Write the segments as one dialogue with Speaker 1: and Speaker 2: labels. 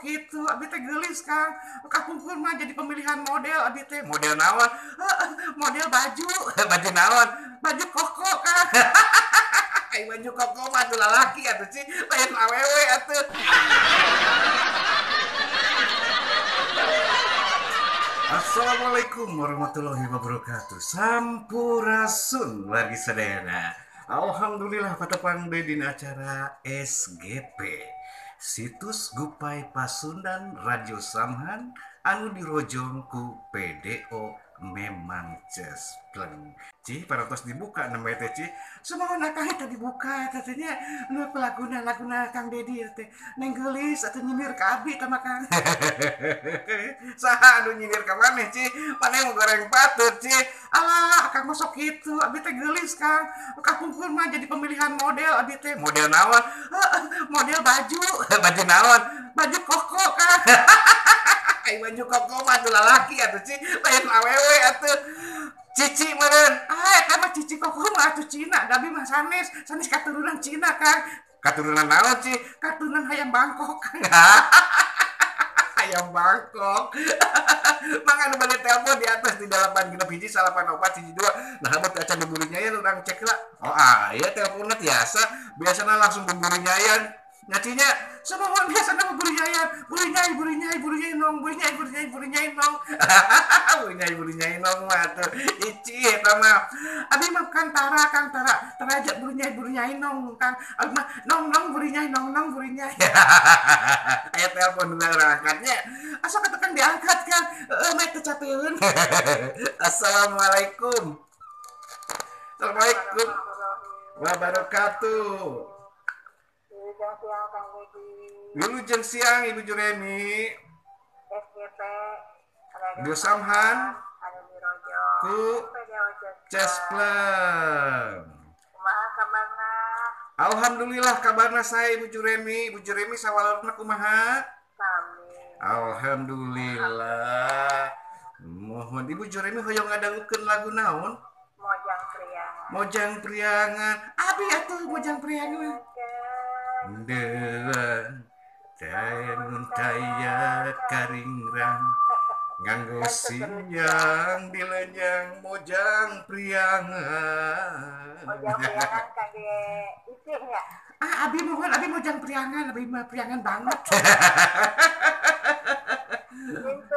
Speaker 1: kitu, abi teh geulis Kang. Kapungkur mah jadi pemilihan model abi teh. Model naon? Model baju. Baju naon? Baju koko Kang. Ai baju koko mah atuh lalaki atuh sih, lain awewe atuh. Assalamualaikum warahmatullahi wabarakatuh. Sampurasun wargi sadayana. Alhamdulillah patepang deui dina acara SGP. Situs Gupai Pasundan Radio Samhan anu dirojong ku PDO memang cespleng. Cih, parantos dibuka namanya teh Cih. Sumangga akang eta dibuka eta teh nya nu laguna laguna Kang Dedi teh. Neng geulis atuh nyindir ka abi tah mah Kang. Saha anu nyindir ka maneh Cih? Maneh mau goreng patut Cih. Alah, akang mah sok kitu, abi teh geulis Kang. Kapungkur mah jadi pemilihan model abi teh. Model naon? Model baju. Baju naon? Baju koko Kang. Ai baju koko mah atuh lalaki atuh Cih, lain awewe atuh. Cici meureun. Ah, eta mah cici koko mah atuh Cina, da abi mah sanes, sanes katurunan Cina Kang. Katurunan naon Cih? Katurunan hayam Bangkok. Hayam Bangkok. Mangga nu bade telepon di atas di 8 genep 1 9 4 1 2. Nah, abot acan diburu nyayan urang cek lah. Oh, ah, ieu teleponnya tiasa, biasana langsung diburu nyayan. Ngacinya, sumuhun biasana mah buru nyayan, buru nyai, buru nyai, buru nyai nong, buru nyai, buru nyai, buru nyai nong. Buru nyai, buru nyai nong mah atuh. Ici eta mah. Abi mah Kang Tara, Kang Tara, taraja buru nyai nong, Kang. Abi mah nong nong buru nyai nong nong buru nyai. Aya telepon nu urang angkatnya. Asa katakan diangkat Kang. Heeh, meh teu capeun. Assalamualaikum. Assalamualaikum wabarakatuh.
Speaker 2: Siang Kang Dedi.
Speaker 1: Wilujeng siang Ibu Juremi.
Speaker 2: SGP
Speaker 1: Radio Samhan ku Cespleng.
Speaker 2: Kumaha kabarna?
Speaker 1: Alhamdulillah kabarna saya Ibu Juremi. Ibu Juremi sawalerna kumaha?
Speaker 2: Sami.
Speaker 1: Alhamdulillah. Mohon Ibu Juremi hoyong ngadangukeun lagu naon?
Speaker 2: Mojang Priangan.
Speaker 1: Mojang Priangan. Abi atuh Mojang Priangan. Dewan tayanun taya karingrang nganggo sinyang dilenyang Mojang Priangan.
Speaker 2: Mojang Priangan kangge isih nya.
Speaker 1: Ah, abi mohon abi Mojang Priangan, abi mah Priangan banget.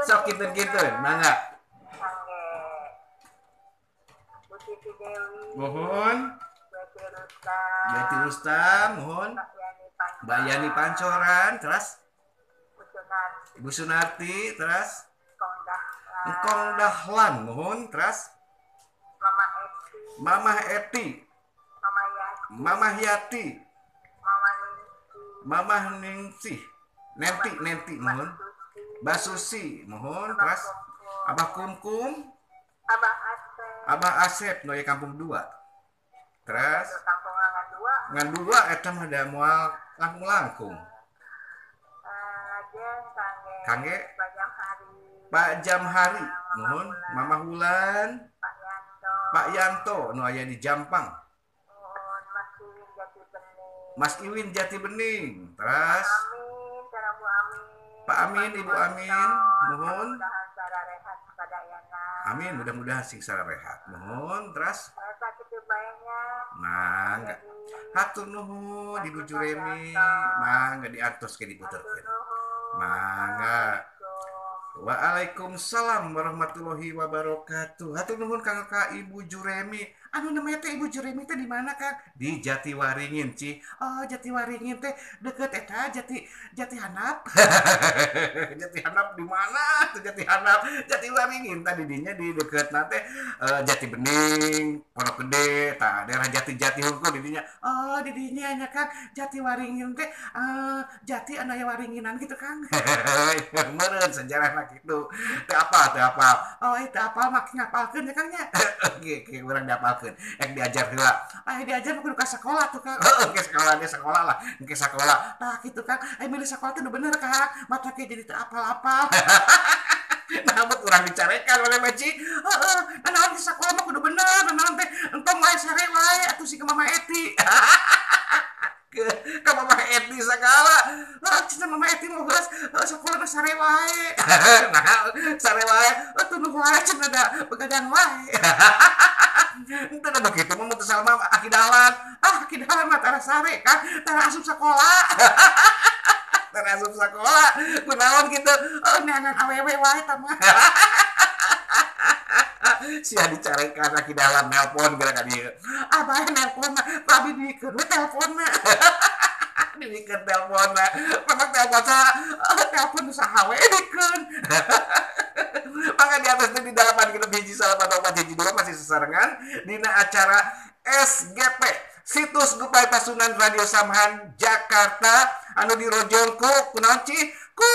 Speaker 1: Sok kinten-kinten, mangga.
Speaker 2: Kangge Bu Titi Dewi.
Speaker 1: Mohon.
Speaker 2: Betty Rustam.
Speaker 1: Betty Rustam, mohon. Mbak Yani Pancoran, terus Ibu Sunarti, terus Engkong Dahlan, mohon, terus Mama Eti, Mama Yati, Mama Ningsih, Nenti, Nenti, mohon, Mbak Susi, mohon, terus Abah Kumkum, Abah Asep, Noya Kampung 2, terus ngan 2 eta mah da moal langkung-langkung. Kangge Pak Jamhari, mohon, Mama Hulan, Pak Yanto nu aya di Jampang. Mas Iwin Jati Bening, terus Pak Amin, Ibu Amin, mohon. Amin, mudah-mudahan sing rehat. Mohon, terus mangga. Hatur nuhun Ibu Juremi, mangga diantos ke diputerkeun. Mangga. Waalaikumsalam warahmatullahi wabarakatuh. Hatur nuhun Kang ka Ibu Juremi. Anu namanya teh Ibu Juremi teh di mana Kang? Di Jatiwaringin, Ci. Oh, Jatiwaringin teh deket eta Jati Hanap. Jati Hanap di mana tuh Jati Hanap? Jatiwaringin tadi dinya di deket na teh Jati Bening, Pondok Gede, tah daerah Jati-Jati hungkul di dinya. Oh, di dinya nya Kang Jatiwaringin teh Jati anu aya waringinan gitu Kang. Meureun sejarahna gitu. Teu apa, teu apa. Oh, teu apa mah ngapalkeun ya Kang nya. Oke, oke, urang diapalkeun. Ek diajar heula. Ah, diajar mah kudu ka sekolah tuh Kang. Heeh, ke sekolah ge sekolah lah. Ke sekolah. Tah kitu Kang. Ai milih sekolah teh nu bener Kang. Mata ke jadi teu apal-apal. Nah, bet urang dicarekan oleh Maci. Heeh, naon di sekolah mah kudu bener, naon teh entong wae sare wae atuh si Mama Eti. Ka Mama Eti segala. Ah, cenah Mama Eti mah geus sakola mah sare wae. Nah, sare wae, tunduh wae cenah da begadang wae. Henteu da kitu mah mun teu salah mah Aki Dahlan. Ah, Aki Dahlan mah tara sare kan, tara asup sakola. Tara asup sakola. Kunaon kitu? Oh, neangan awewe wae tah mah. Sia dicarekan Aki Dahlan nelpon geura ka dieu. Ah, bae nelpon mah, ku abi diikeun we telponna. Diikeun telponna. Memang telpon saha? Telpon nu saha we dikeun. Maka di atas di 8 6 1 9 4 1 2 masih sesarengan dina acara SGP Situs Gupai Pasundan Radio Samhan Jakarta anu dirojong ku kunaon, Ci? Ku